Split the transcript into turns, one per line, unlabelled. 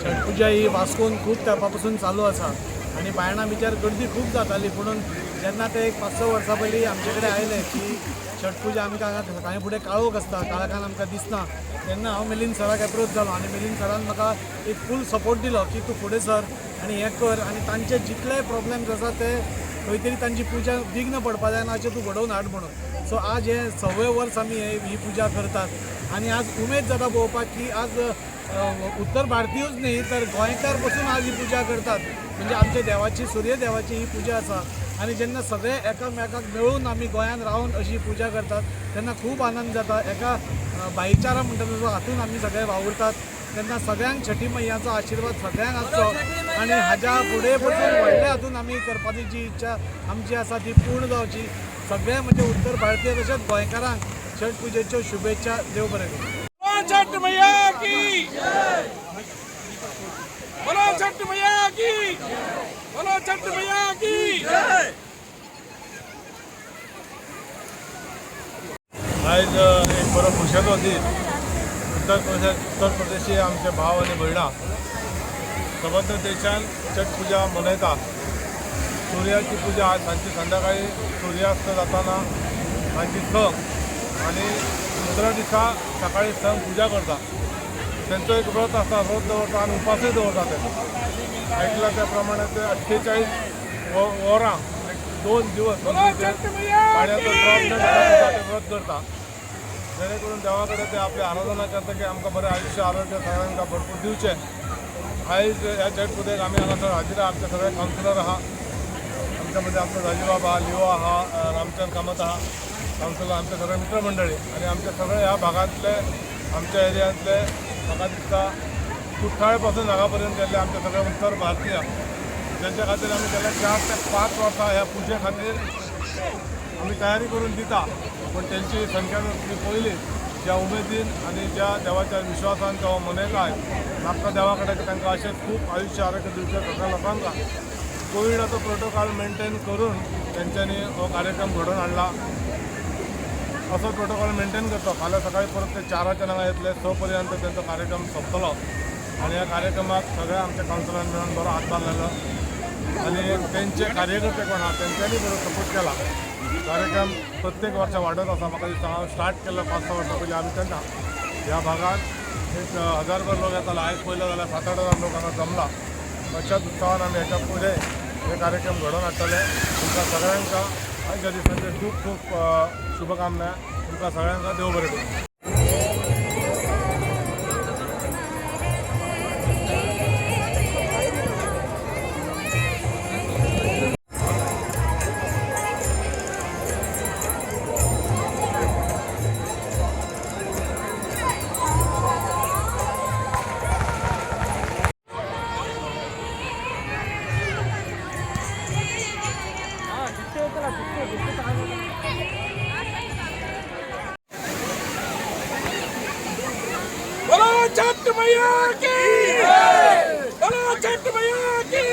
छठ पुजा ही वास्कोन खूब तेंपा पसून चालू आसा आनी बायणा बिचार गर्दी खूब जाताली. पुणून जेन्ना ते एक 5-6 वर्सां पयलीं आमचे कडेन आयले की छठ पुजा आमकां हांगा सकाळीं फुडें काळोख आसता, काळखान आमकां दिसना, तेन्ना हांव मिलिंद सराक एप्रोच जालो आनी मिलिंद सरान म्हाका एक फूल सपोर्ट दिलो की तूं फुडें सर आनी हें कर आनी तांचे जितले प्रॉब्लम्स आसा ते खंय तरी तांची पुजा विघ्न पडपा जायना अशें तूं घडोवन हाड म्हणून. सो आज हें 6वें वर्स आमी ही पुजा करतात आनी आज उमेद जाता पळोवपाक की आज उत्तर भारतीयूच न्ही तर गोंयकार पसून आज ही पुजा करतात. म्हणजे आमच्या देवाची, सूर्य देवाची ही पुजा आसा आनी जेन्ना सगळे एकामेकाक मेळून आमी गोंयांत रावन अशी पुजा करतात तेन्ना खूब आनंद जाता. एका भाईचारा म्हणटा तसो हातून आमी सगळे वावुरतात तेन्ना सगळ्यांक छठी मैयाचो आशिर्वाद सगळ्यांक आसचो आनी हाज्या फुडें पसून व्हडल्या हातून आमी करपाची जी इच्छा आमची आसा ती पूर्ण जावची. सगळे म्हणजे उत्तर भारतीय तशेंच गोंयकारांक छठ पुजेच्यो शुभेच्छा. देव बरें करूं.
छठ मैया की, बोलो छठ मैया की, बोलो छठ मैया की.
आयज एक बरो खोशयेचो दीस. उत्तर प्रदेश, उत्तर प्रदेशी आमचे भाव आनी भयणां सबंद देशान छठ पुजा मनयता. सुर्याची पुजा आज सांजची संध्याकाळी सुर्यास्त जाताना तांची संक आनी दुसऱ्या दिसा सकाळी संक पुजा करता. तेंचो एक व्रत आसता, व्रत दवरता आनी उपासय दवरता. ते ऐकला त्या प्रमाणे ते 48 वरां, 2 दिवस पाण्याचो ड्रॉप न घेता ते व्रत करता, जेणे करून देवा कडेन ते आपली आराधना करता की आमकां बरें आयुश्य, आरोग्य सगळ्यांक भरपूर दिवचें. आयज ह्या छठ पुजेक आमी हांगासर हाजीर आहा. आमचे सगळे कावन्सिलर आहा. आमच्या मध्ये आमचो राजूबाब आहा, लिओ आहा, रामचंद कामत आहा कावन्सिलर, आमचे सगळे मित्रमंडळी आनी आमचे सगळे ह्या भागांतले, आमच्या एरियांतले, म्हाका दिसता कुठ्ठाळे पासून हांगा पर्यंत गेल्ले आमचे सगळे उत्तर भारतीय, ज्यांच्या खातीर आमी गेल्या 4 ते 5 वर्सां ह्या पुजे खातीर आमी तयारी करून दिता. पूण तेंची संख्या जर तुमी पळयली, ज्या उमेदीन आनी ज्या देवाच्या विश्वासान तो मनयता, म्हाका देवा कडेन तांकां अशेंच खूब आयुश्य, आरोग्य दिवचें सगळ्या लोकांक. कोविडाचो प्रोटोकॉल मेंटेन करून तेंच्यांनी हो कार्यक्रम घडोवन हाडला. असो प्रोटोकॉल मेंटेन करता. फाल्यां सकाळी परत ते 4च्या हांगा येतले, 6 पर्यंत तेंचो कार्यक्रम सोंपतलो. आनी ह्या कार्यक्रमाक सगळ्या आमच्या कावन्सिलरान मेळून बरो हातभार लायलो आनी तेंचे कार्यकर्ते कोण आहा तेंच्यांनी बरो सपोर्ट केला. कार्यक्रम प्रत्येक वर्सा वाडत आसा. म्हाका दिसता हांव स्टार्ट केल्लो 5-6 वर्सां पयलीं आमी तेन्ना ह्या भागात एक 1000भर लोक येतालो. आयज पळयलो जाल्यार 7-8 हजार लोक हांगा जमला. अशाच उत्साहान आमी हेच्या फुडें हे कार्यक्रम घडोवन हाडटले. तुमकां सगळ्यांक आयच्या दिसाचे खूब खूब शुभकामना. तुमकां सगळ्यांक देव बरें करूं.
बोलो छठ मैया की, बोलो छठ मैया की.